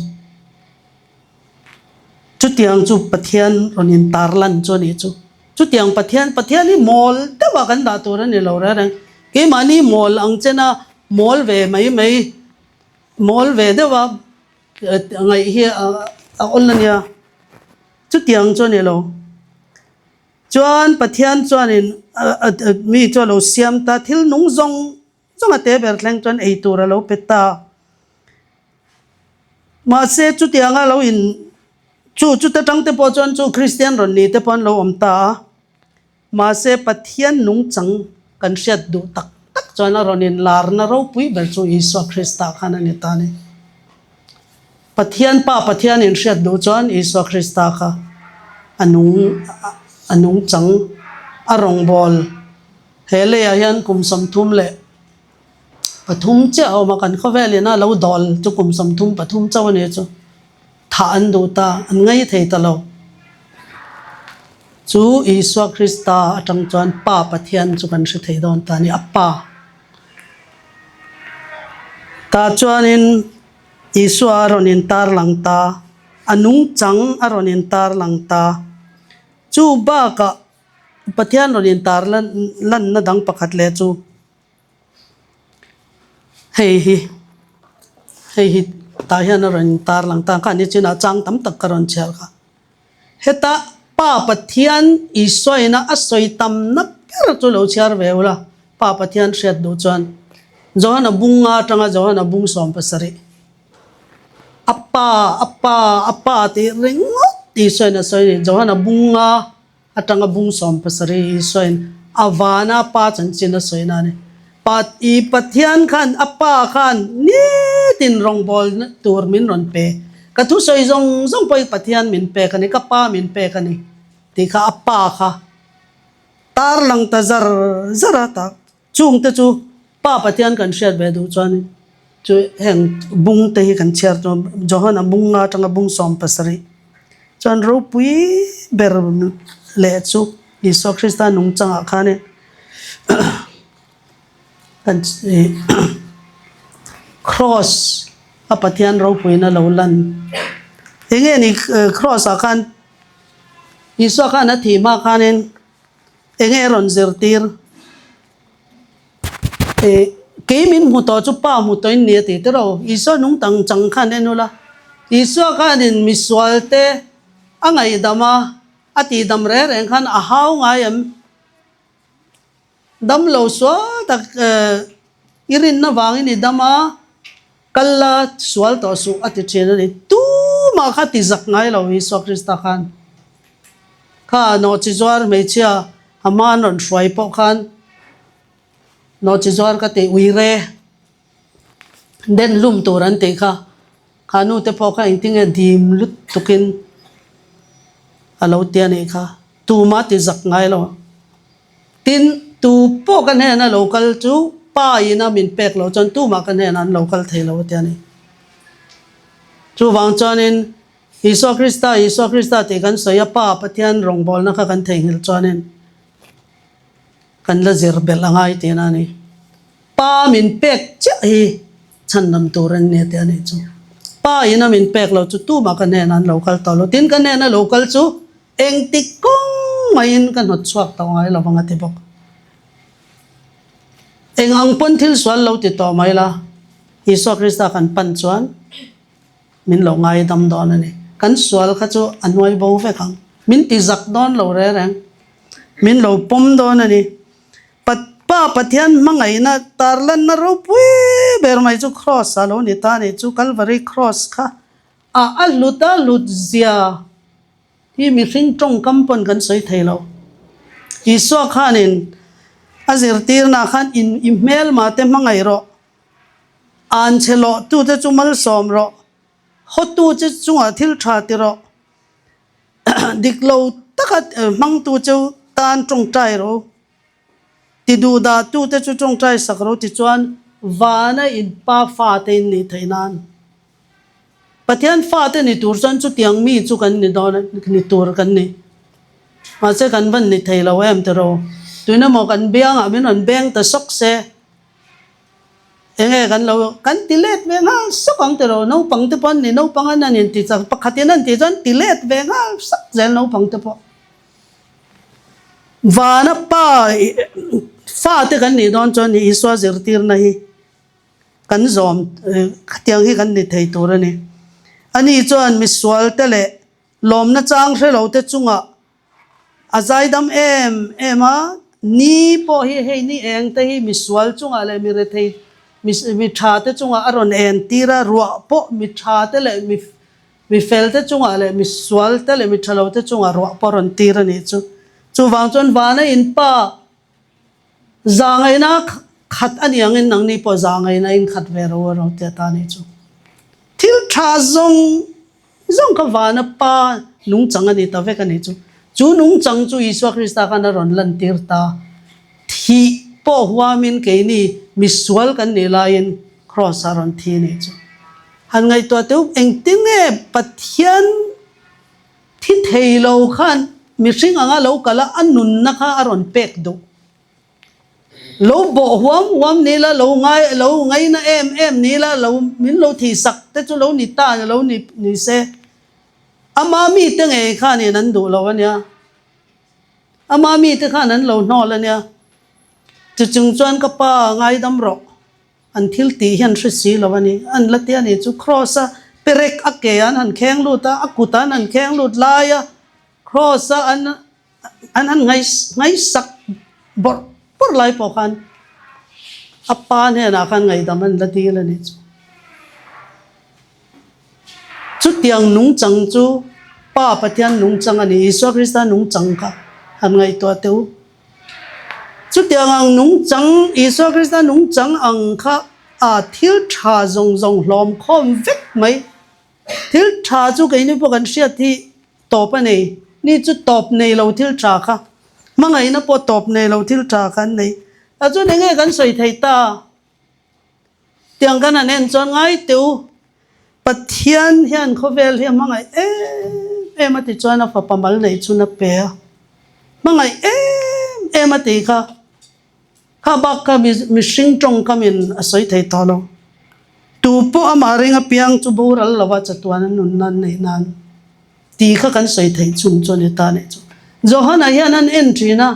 Speaker 1: Chutiang chu Pathian rawn intar lan chu a nih chu. Chutiang Pathian, Pathian hi mawl deuh ah kan dah tur a ni lo reng reng. Keimahni mawl ang chena mawl ve mai mai, mawl ve deuh a ngaih hi a awl a nia. Chutiang chu a ni lo. Chuan Pathian chuanin mi chu a lo siam ta, thil nung zawng zawng a te ber thleng chuan ei tur a lo pe ta. Mahse chutianga lo in chu chuta tang te pawh chuan chu Kristian rawn ni te pawh an lo awm ta a. Mahse Pathian nungchang kan hriat duh tak tak chuan a rawn in larna ropui ber chu Isua Krista khan a ni ta a ni. Pathian Pa Pathian in hriat duh chuan Isua Krista kha a nung a nungchang a rawngbâwl He leiah hian kum 33 chiah a awm a, kan khawvel ina lo dawl chu kum 33 chauh a ni chu thah an duh ta, an ngai thei ta lo. Chu Isua Krista atang chuan Pa Pathian chu kan hre thei dawn ta a ni, a Pa. Tah chuanin Isua a rawn intar lang ta, a nungchang a rawn intar lang ta. Chu bakah Pathian rawn intar lanna dang pakhat leh chu hei hi hei hi tah hian a rawn intar lang ta kha ni chinah chang tam tak ka rawn chhiar kha. Heta Pa Pathian Isuaina a sawi tamna ber chu lo chhiar ve ula, Pa Pathian hriat duh chuan Johana bung nga atanga Johana bung 17 a pa a pa a pa tih ringawt Isuain a sawi a ni. Johana bung nga Atanga bung 17 Isuain a vana pa chanchin a sawi na a ni. Pa i Pathian khan a pa khan nitin rawngbawlna tur min rawn pe. Ka thusawi zawng zawng pawh hi Pathian min pek a ni, ka pa min pek a ni tih kha a pa kha tarlang ta zar zar a tak. Chungte chu Pa Pathian kan hriat ve duh chuanin chu heng bung te hi kan chhiar chu Johana bung nga atanga bung 70 chuan ropui ber leh chu Isua Krista nungchangah khanin kan Kraws a Pathian ropuina lo lan enge ni Kraws ah khan Isua khan a thih hma khanin Enge a rawn zirtir? Ih, kei min hmu tawh chu pa hmu tawh in ni a ti tiraw? Isua nung tang chang khan en ula, Isua khanin misual te a ngaihdam a, a tihdam reng reng khan a hau ngai em? Dam lo sual tak i rinna vangin i dam a, kal la sual tawh suh a ti thin a ni. Tumah kha ti zak ngai lo Isua Krista khan. Kha nawhchi zuar hmeichhia a hma an rawn hruai pawh khan nawhchi zuar ka tih uire den hlum tur an tih kha. Kha nu te pawh kha engtinge dim lutukin a lo ti a nih kha. Tumah ti zak ngai lo. Tin, tu pawh ka hnena lo kal chu pa. Pa ina min pek loh chuan tumah ka hnenah an lo kal thei lo a ti a ni. Chuvang chuanin Isua Krista, Isua Krista tih kan sawi a, Pa Pathian rawngbawlna kha kan theihnghilh chuanin kan la zir belh a ngai tihna a ni. Pa min pek chiah hi chhandam tur an ni a ti a nih chu. Pa ina min pek loh chu tumah ka hnenah an lo kal tawh lo. Tin, ka hnena lo kal chu engtik kawng maiin ka hnawt chhuak tawh ngai lo vang a ti bawk. Eng ang pawn thil sual lo ti tawh mai la, Isua Krista kan pan chuan min lo ngaidam dawn a ni. Kan sual kha chu a hnuai bo vek ang. Min ti zak dawn lo reng reng. Min lo pawm dawn a ni. Pa Pathian hmangaihna tarlanna ropui ber mai chu Kraws a lo ni ta a ni. Chu Kalvari Kraws kha a a hlut a hlut zia hi mihring tawngkam pawn kan sawi thei lo. Isua khanin a zirtirnaah khan in i hmelma te hmangaih rawh, anchhe lawhtute chu malsawm rawh, hawtu che chungah thil tha ti rawh, Dik lo taka hmangtu chu tan tawngtai ro, ti duhdahtute chu tawngtai sak ro tichuan vana in pa fate in nih theih nan. Pathian fate ni tur chuan chutiang mi chu kan ni dawn a, ni tur kan ni. Mahse kan van ni thei lo em tiraw? Tuina maw kan biangah min rawn beng ta sawk se. Enge kan lo kan ti let ve nghal sawk ang tiraw naupang te pawh an ni naupang an an inti chak pakhatin an tih chuan ti let ve nghal sak zel naupang te pawh vana pa fa te kan nih dawn chuan Isua zirtirna hi kan zawm khatiang hi kan ni thei tur a ni ani chuan misual te leh lawmna chang hre lo te chungah A zaidam em em a, ni pawh hi hei ni eng te hi misual chungah leh mi rethei mi tha te chungah a rawn en tir a, ruah pawh mi tha te leh mi mi fel te chungah leh misual te leh mi tha lo te chungah ruah pawh a rawn tir a nih chu. Chuvang chuan vana in pa Zahngaihna khat a ni angin nangni pawh zahngaihna in khat ve ro a ro ti a ta nih chu. Thil tha zawng zawng kha vana pa nungchang a ni ta vek a nih chu. Chu nungchang chu Isua Krista khan a rawn lantir ta. Thih pawh huamin keini misual kan nih laiin Kraws a rawn thi a nih chu. Han ngaihtuah teh u, engtin nge Pathian Thi thei lo khan mihring anga lo kal a, a nunna kha a rawn pek duh. Lo bawh huam huam ni la, lo ngai, lo ngaina em em ni la, lo min lo thih sak te chu lo ni ta lo ni ni se. Ama mite ngei khanin an duh lo a nia. Ama mite khan an lo hnawl a nia. Chuchung chuan ka pa ngaidam rawh. An thil tih hian hre si lo a ni. An la ti a ni chu Kraws a perek a ke an han kheng lut a, a kut an han kheng lut lai a, Kraws a an an han ngaihsak bawrh bawrh lai pawh khan a pa hnenah khan ngaihdam an la dil a ni chu. Chutiang nungchang chu Pa Pathian nungchang a ni, Isua Krista nungchang kha han ngaihtuah teh u. Chutiang ang nungchang, Isua Krista nungchang ang kha a thil tha zawng zawng hlawm khawm vek mai. Thil tha chu keini pawh kan hriat hi tawp a nei. Ni chu tawp nei lo thil tha kha, hmangaihna pawh tawp nei lo thil tha kha an nei. A chuan enge kan sawi thei ta? Tiang kan han en chuan ngai teh u, Pathian hian khawvel hi a hmangaih em em a ti chuan a fapa mal neih chhun a pe a, hmangaih em em a ti kha, kha bak kha mihring tawngkamin a sawi thei tawh lo. Tu pawh amah ring apiang chu boral lova chatuan a nunna an neih nan tih kha kan sawi theih chhun chu a ni ta nih chu. Johana hian an en thin a.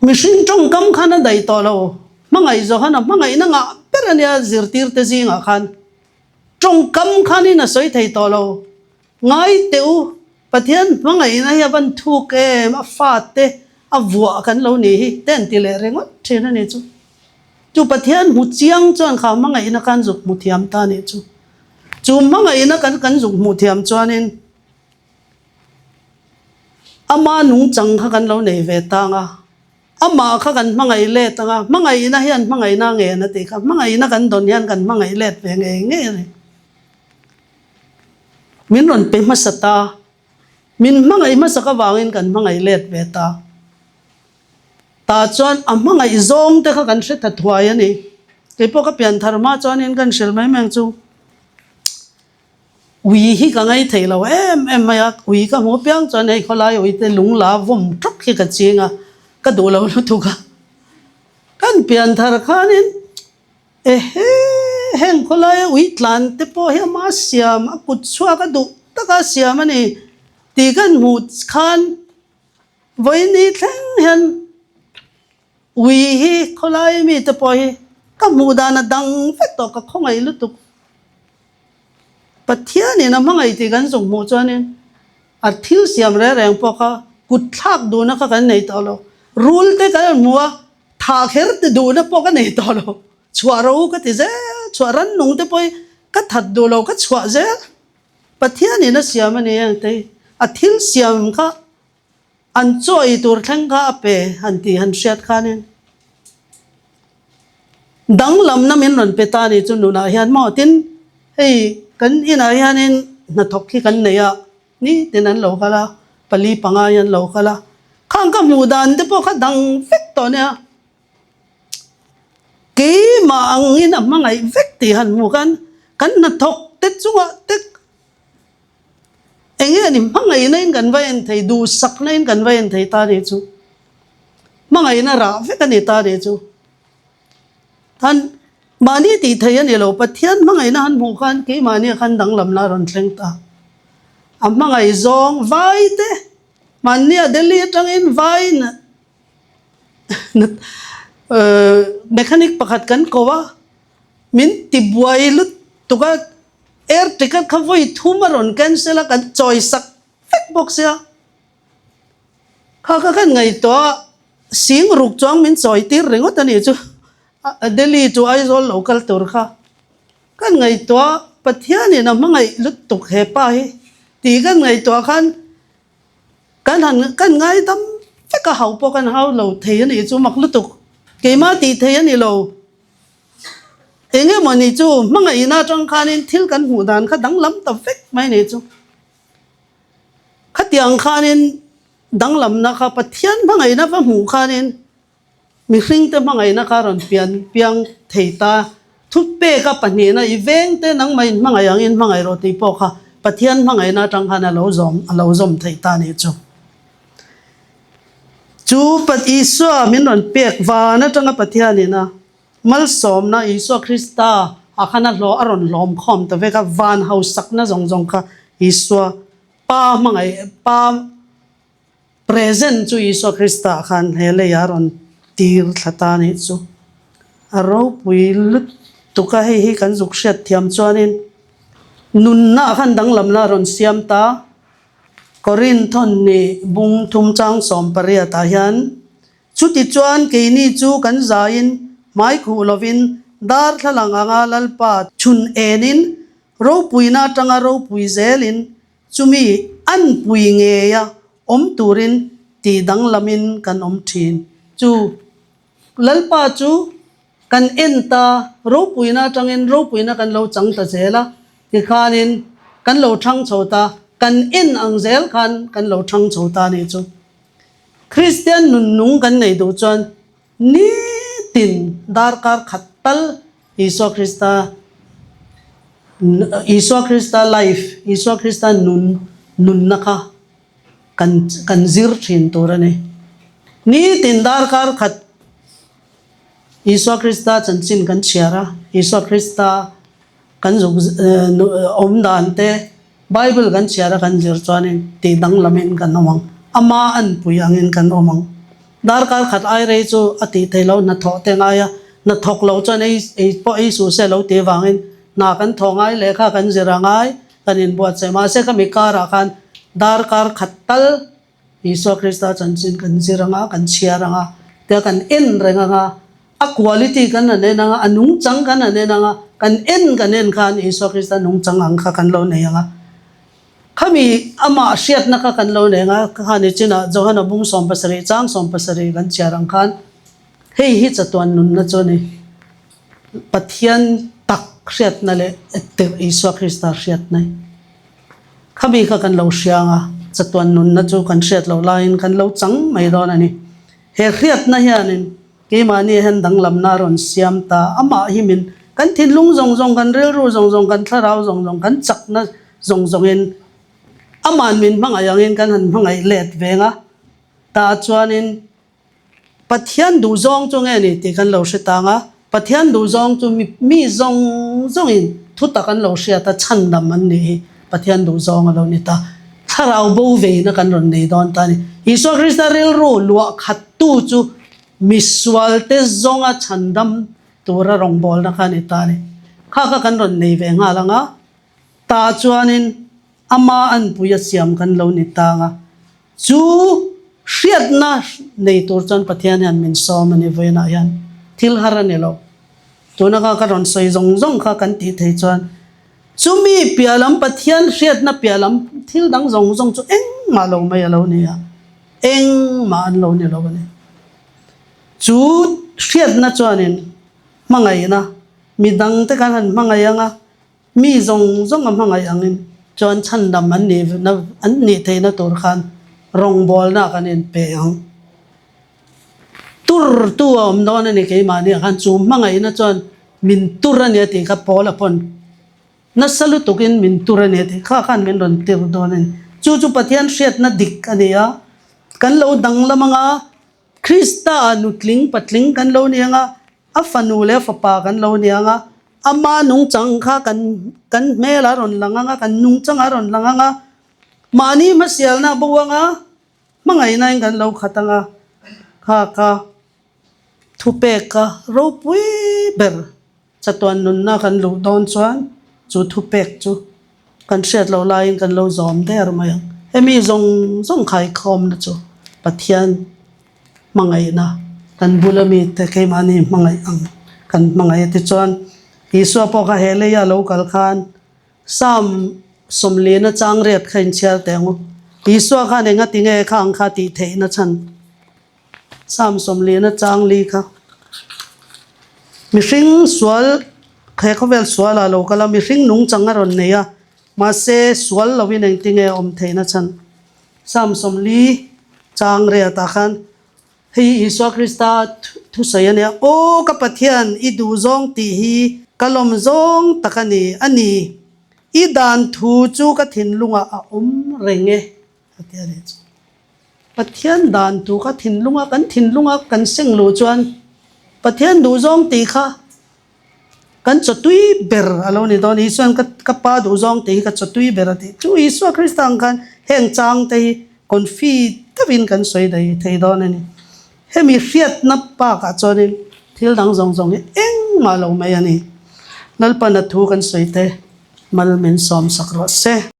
Speaker 1: Mihring tawngkam khan a daih tawh lo. Hmangaih Johana hmangaihna ngah ber a nia zirtirte zingah khan tawngkam khanin a sawi thei tawh lo. Ngai teh u, Pathian hmangaihna hi a van thuk em, a fate a vuah kan lo nih hi te an ti leh ringawt thin a ni chu. Chu Pathian hmu chiang chuan kha hmangaihna khan zuk hmu thiam ta a nih chu. Chu hmangaihna kan kan zuk hmuh thiam chuanin Ama nungchang kha kan lo nei ve tang a, amah kha kan hmangaih let ang a, hmangaihna hian hmangaihna ngen a tih kha, hmangaihna kan dawn hian kan hmangaih let ve ngei ngei a ni. Min rawn pe hmasa ta, min hmangaih hmasak avangin kan hmangaih let ve ta. Tah chuan a hmangaih zawng te kha kan hre ta thuai a ni. Kei pawh ka pian thar hma chuanin kan hrilh mai mai ang chu. Ui hi ka ngaih theih lo em em mai a, ui ka hmuh piang chuan hei khawlai ui te lung la vawm ṭawk hi ka ching a, ka duh lo lutuk a. Kan pian thar khanin ehe heng khawlaia ui tlan te pawh hi ama siam a kut chhuak a duh taka siam a ni tih kan hmuh khan vawiin thleng hian Ui hi khawlai mite pawh hi ka hmuh dan a dang vek tawh ka khawngaih lutuk. Pathianin a hmangaih tih kan zuk hmuh chuanin a thil siam reng reng pawh kha kut thlak duhna kha kan nei tawh lo. Rul te kan han hmu a, thah kher ti duhna pawh ka nei tawh lo. Chhuah ro ka ti zel, chhuah rannung te pawh hi ka that duh lo ka chhuah zel. Pathianin a siam a ni engte hi a thil siam kha An chaw ei tur thleng kha a pe han tih han hriat khanin danglamna min rawn pe ta ni chu nunah hian maw tin hei kan inah hianin hnathawk hi kan nei a nitin an lo kal a pali panga hi an lo kal a khang ka hmuh dan te pawh kha dang vek tawh nia keimah angin a hmangaih vek tih han hmuh khan kan hnathawk te chungah te Eng nge ni hmangaihna in kan va en thei, duhsakna in kan va en thei ta nih chu. Hmangaihna rah vek a ni ta nih chu. Tan mahni tih thei a ni lo, Pathian hmangaihna han hmuh khan keimahni khan danglamna a rawn thleng ta. A hmangaih zawng vai te, mahnia Delhi atangin vai mechanic pakhat kan ko a, min tibuai lutuk a. Air ticket kha vawi thum a rawn cancel a, kan chawi sak vek bawk sia. Kha kha kan ngaihtuah a, sing ruk chuang min chawi tir ringawt a nih chu. Delhi to Aizawl lo kal tur kha. Kan ngaihtuah a, Pathianin a hmangaih lutuk he pa hi tih kan ngaihtuah khan kan han kan ngaidam vek a, hau pawh kan hau lo thei a nih chu mak lutuk. Keimah tih thei a ni lo. Eng emaw ni chu hmangaihna atang khanin thil kan hmuh dan kha danglam ta vek mai ni chu. Khatiang khanin danglamna kha Pathian hmangaihna va hmuh khanin mihringte hmangaihna kha rawn pian piang thei ta. Thupeka pahnihna i vengte nangmah in hmangaih angin hmangaih rawh tih pawh kha Pathian hmangaihna atang khan a lo zawm a lo zawm thei ta ni chu. Chu Isua min rawn pek van atanga Pathianin a Malsawmna Isua Krista ah khan a hlawh a rawn hlawm khawm ta vek a, van hausakna zawng zawng kha Isua Pa hmangaih Pa present chu Isua Krista ah khan he leiah a rawn tir thla ta anih chu. A ropui lutuk a, hei hi kan zuk hriat thiam chuanin nunna ah khan danglamna a rawn siam ta. Korinthon nih bung thum chang 18 ah hian Chutichuan keini chu kan zaiin hmai khuh lovin darthlalang anga Lalpa chhun enin ropuina atanga ropui zelin chumi anpui ngeia awm turin tih danglamin kan awm thin. Chu Lalpa chu kan en ta, ropuina atangin ropuina kan lo chang ta zel a, tikhanin kan lo thang chho ta, kan en ang zel khan kan lo thang chho ta a nih chu. Kristian nun nung kan neih duh chuan nitin darkar khat tal Isua Krista Isua Krista life, Isua Krista nun nunna kha kan kan zir thin tur a ni. Nitin darkar khat Isua Krista chanchin kan chhiar a, Isua Krista Kan zuk awm dan te Bible kan chhiar a kan zir chuanin tih danglamin kan awm ang. Ama anpui angin kan awm ang. Darkar khat ai rei chu a tih theih loh hnathawh te ngai a, hnathawk loh chuan ei ei pawh ei suh se lo tih vangin hna kan thawh ngai lehkha kan zir a ngai kan inbuatsaih. Mahse khami karah khan darkar khat tal Isua Krista chanchin kan zir anga, kan chhiar anga, tia kan en reng anga, a quality kan han en anga, a nungchang kan han en anga, kan en kan en khan Isua Krista nungchang ang kha kan lo nei anga. Khami amah hriatna kha kan lo nei anga, khani chinah Johana bung 17 chang 17 kan chhiar ang khan hei hi chatuan nunna chu a ni. Pathian tak hriatna leh Isua Krista hriatna hi. Khami kha kan lo hria ang a, chatuan nunna chu kan hriat loh laiin kan lo chang mai dawn a ni. He hriatna hianin keimahni hian danglamna a rawn siam ta. Amah hi min kan thinlung zawng zawng, kan rilru zawng zawng, kan thlarau zawng zawng, kan chakna zawng zawngin ama'n min hmangaih angin kan han hmangaih let veng a. Tah chuanin Pathian duhzawng chu nge ni tih kan lo hre tang a, Pathian duhzawng chu mi mi zawng zawngin thutak an lo hriat a, chhandam an nih hi Pathian duhzawng a lo ni ta. Thlarau bo veina kan rawn nei dawn ta a ni. Isua Krista rilru luah khattu chu misualte zawnga chhandam tura rawngbawlna kha a ni ta a ni. Kha kha kan rawn nei ve nghal ang a, tah chuanin ama anpui a siam kan lo ni tang a. Chu hriatna nei tur chuan Pathian hian min sawm a ni vawiinah hian thil har a ni lo. Tuna kha ka rawn sawi zawng zawng kha kan tih thei chuan chumi piah lam Pathian hriatna piah lam thil dang zawng zawng chu engmah lo mai a lo ni a, engmah an lo ni lo a ni. Chu hriatna chuanin hmangaihna midangte kan han hmangaih ang a, Mi zawng zawng a hmangaih angin chuan chhandam an nih an nih theihna tur khan rawngbawlna kan inpe ang. Tur tu a awm dawn a ni keimahni ah khan chu hmangaihna chuan min tur a ni a tih kha Paula pawn nasa lutukin min tur a ni a tih kha khan min rawn tir dawn a ni. Chu chu Pathian hriatna dik a ni a, kan lo danglam anga Krista ah nutling patling kan lo ni anga, a fanu leh a fapa kan lo ni anga, ama nungchang kha kan kan hmel a rawn lang anga, kan nungchang a rawn lang anga, mahni hmasialna a bo anga, hmangaihna in kan lo khat anga, kha ka thupek ka ropui ber. Chatuan nunna kan luh dawn chuan chu thupek chu kan hriat loh laiin kan lo zawm der mai ang. Hemi zawng zawng khaikhawmna chu Pathian hmangaihna kan bula mite keimahni hmangaih ang kan hmangaih a. Tichuan Isua pawh kha he leia lo kal khan Psalm sawmlina chang riat kha inchhiar teh ang u. Isua khan engati nge kha ang kha tih theihna chhan? Psalm 40 chang li kha mihring sual he khawvel sual ah lo kal a mihring nungchang a rawn nei a mahse sual lo in engtinge a awm theihna chhan Psalm 40 chang riat ah khan hei Isua Krista thusawi a nia Aw ka Pathian i duhzawng tih hi ka lawm zawng tak a ni a ni i dan thu chu ka thinlungah a awm reng e a ti a nih chu. Pathian dan tu kha thinlunga kan thinlunga kan seng luh chuan Pathian duhzawng tih kha kan chawtui ber a lo ni dawn. Isua'n ka ka pa duhzawng tih hi ka chawtui ber a tih. Chu Isua Krista ang khan heng chang te hi confi deuhin kan sawi daih thei dawn a ni. Hemi hriatna bakah chuanin thil dang zawng zawng hi engmah lo mai a ni. Lalpana thu kan sawi te mal min sawmsak rawh se.